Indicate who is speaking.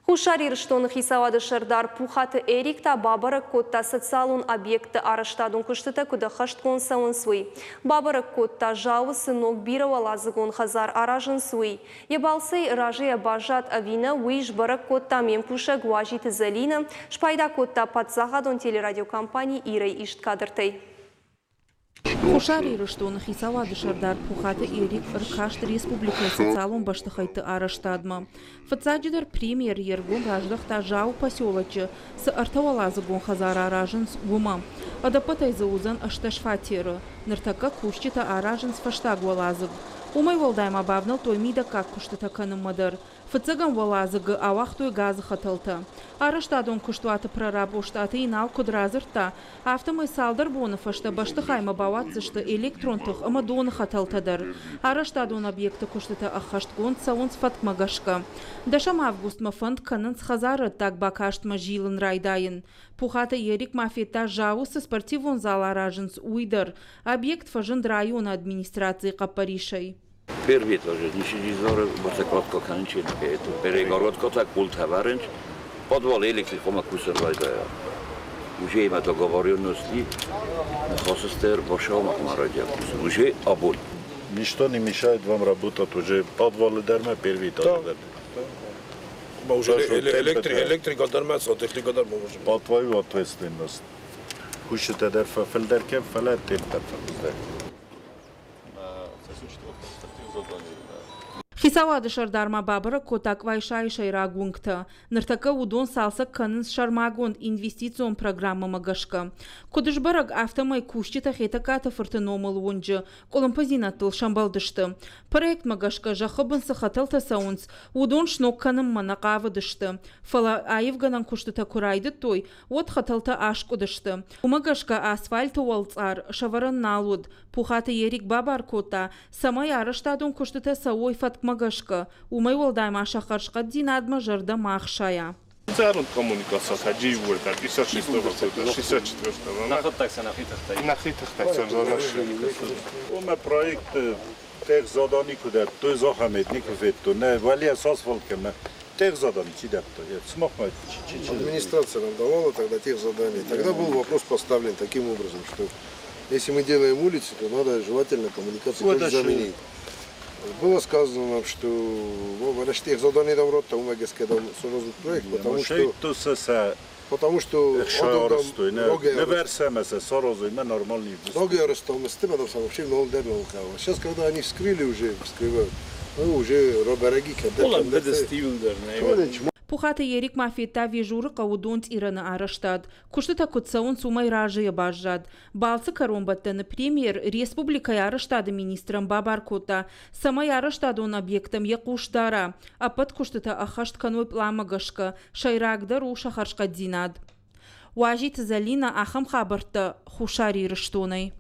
Speaker 1: Хуссар Ирыстоны Хицауады Сӕрдар Пухаты Эрик та бабӕрӕг кодта социалон объектты арӕзтадон куыстытӕ куыд ӕххӕстгонд цӕуынц, уый. Бабӕрӕг кодта, Зауы цы ног бирӕуӕладзыгон хӕдзар аразынц, уый. Йӕ балцӕй разыйӕ баззад ӕви нӕ, уый сбӕрӕг кодта ме мкусӕг Уазиты Зӕлинӕ, спайда кодта паддзахадон телерадиокомпани Ир-ӕй ист кадртӕй.
Speaker 2: Хуссар Ирыстоны Хицауады Сӕрдар Пухаты Эрик ӕркаст республикӕйы социалон бӕстыхӕйтты арӕзтадмӕ. Фыццаджыдӕр премьер йе ргом раздӕхта Зауы поселочы цы ӕртӕуӕладзыгон хӕдзар аразынц, уымӕ. Ӕдӕппӕтӕй дзы уыдзӕн 18 фатеры. Ныртӕккӕ кусджытӕ аразынц фӕстаг уӕладзыг. Уымӕй уӕлдай ма бавнӕлдтой мидӕггаг куыстытӕ кӕнынмӕ дӕр. Фыццӕгӕм уӕладзыгы ауагътой газы хӕтӕлтӕ. Арӕзтадон куыстуаты прораб Остъаты Инал куыд радзырдта, афтӕмӕй цалдӕр боны фӕстӕ бӕстыхаймӕ бауадздзысты электрон тых ӕмӕ доны хӕтӕлтӕ дӕр. Арӕзтадон объекты куыстытӕ ӕххӕстгонд цӕуынц фӕткмӕ гӕсгӕ. Дӕсӕм августмӕ фӕнд кӕнынц хӕдзары ӕддаг бакастмӕ зилын райдайын. Пухаты Ерик ма федта Зауы цы спортивон зал аразынц, уый дӕр. Объект фӕзынд районы администрацийы хъӕппӕрисӕй.
Speaker 3: Первый этаж ничи высокотко конченке, перегородка култаваренч, подвал электрикома кусер райдая. Уже има договоренности, хосестер бошома марадя уже абон.
Speaker 4: Ничто не мешает вам работать уже подвалы дерме, первый этаж дерме.
Speaker 5: Мы уже электрика дерме, сантехника дерме можем.
Speaker 4: По твою ответственность. Кушите дерфа филдерке, феле тем дерфа.
Speaker 2: Хицауады сӕрдар ма бабӕрӕг кодта Къуайсайы сӕйраг уынгтӕ. Ныртӕккӕ уыдон цалцӕг кӕнынц сӕрмагонд инвестицион программӕмӕ гӕсгӕ. Куыд сбӕрӕг, афтӕмӕй кусджытӕ Хетӕгкаты фырты номыл уынджы къуылымпыдзинӕдтыл сӕмбӕлдысты. Проектмӕ гӕсгӕ зӕххы бын цы хӕтӕлтӕ цӕуынц, уыдон сног кӕнынмӕ нӕ хъавыдысты. Фӕлӕ аивгӕнӕн куыстытӕ куы райдыдтой, уӕд хӕтӕлтӕ аскъуыдысты. Уымӕ гӕсгӕ асфальты уӕлцъар сӕвӕрӕн нал уыд. Пухаты Ерик бабар кодта, цӕмӕй арӕзтадон куыстытӕ цӕуой фӕткмӕ гӕсгӕ, уымӕй уӕлдай ма сӕ хӕрзхъӕддзинадмӕ зӕрдӕ ма хсайа.
Speaker 5: Специалон коммуникация хаджиуы 56 года, 64 Нахи тыхтӕй
Speaker 4: Уымӕ проект техзадани куы дӕттой, захӕмет никуы федтон. Нӕ, вали асфальт кӕмӕ техзадани чи дӕттой? Сымахмӕ чи чи
Speaker 6: Администрация нам давала тогда техзадание. Тогда был вопрос поставлен таким образом, что если мы делаем улицы, то надо желательно коммуникации тоже заменить. Было сказано нам, что техзадание дам рот, проект, потому что потому что Сейчас, когда они вскрыли уже, вскрывают, ну, уже робораги, когда...
Speaker 2: Пухаты Ерик ма федта Вежуры хъӕуы донцъирӕны арӕзтад. Куыстытӕ куыд цӕуынц, уымӕй разыйӕ баззад. Балцы кӕронбӕттӕны премьер республикӕйы арӕзтады министрӕн бабар кодта, цӕмӕй арӕзтадон объекттӕм йӕ хъус дара, ӕппӕт куыстытӕ ӕххӕст кӕной пъланмӕ гӕсгӕ, сӕйрагдӕр у сӕ хӕрзхъӕддзинад. Уазиты Зӕлинӕ ахӕм хабӕрттӕ Хуссар Ирыстонӕй.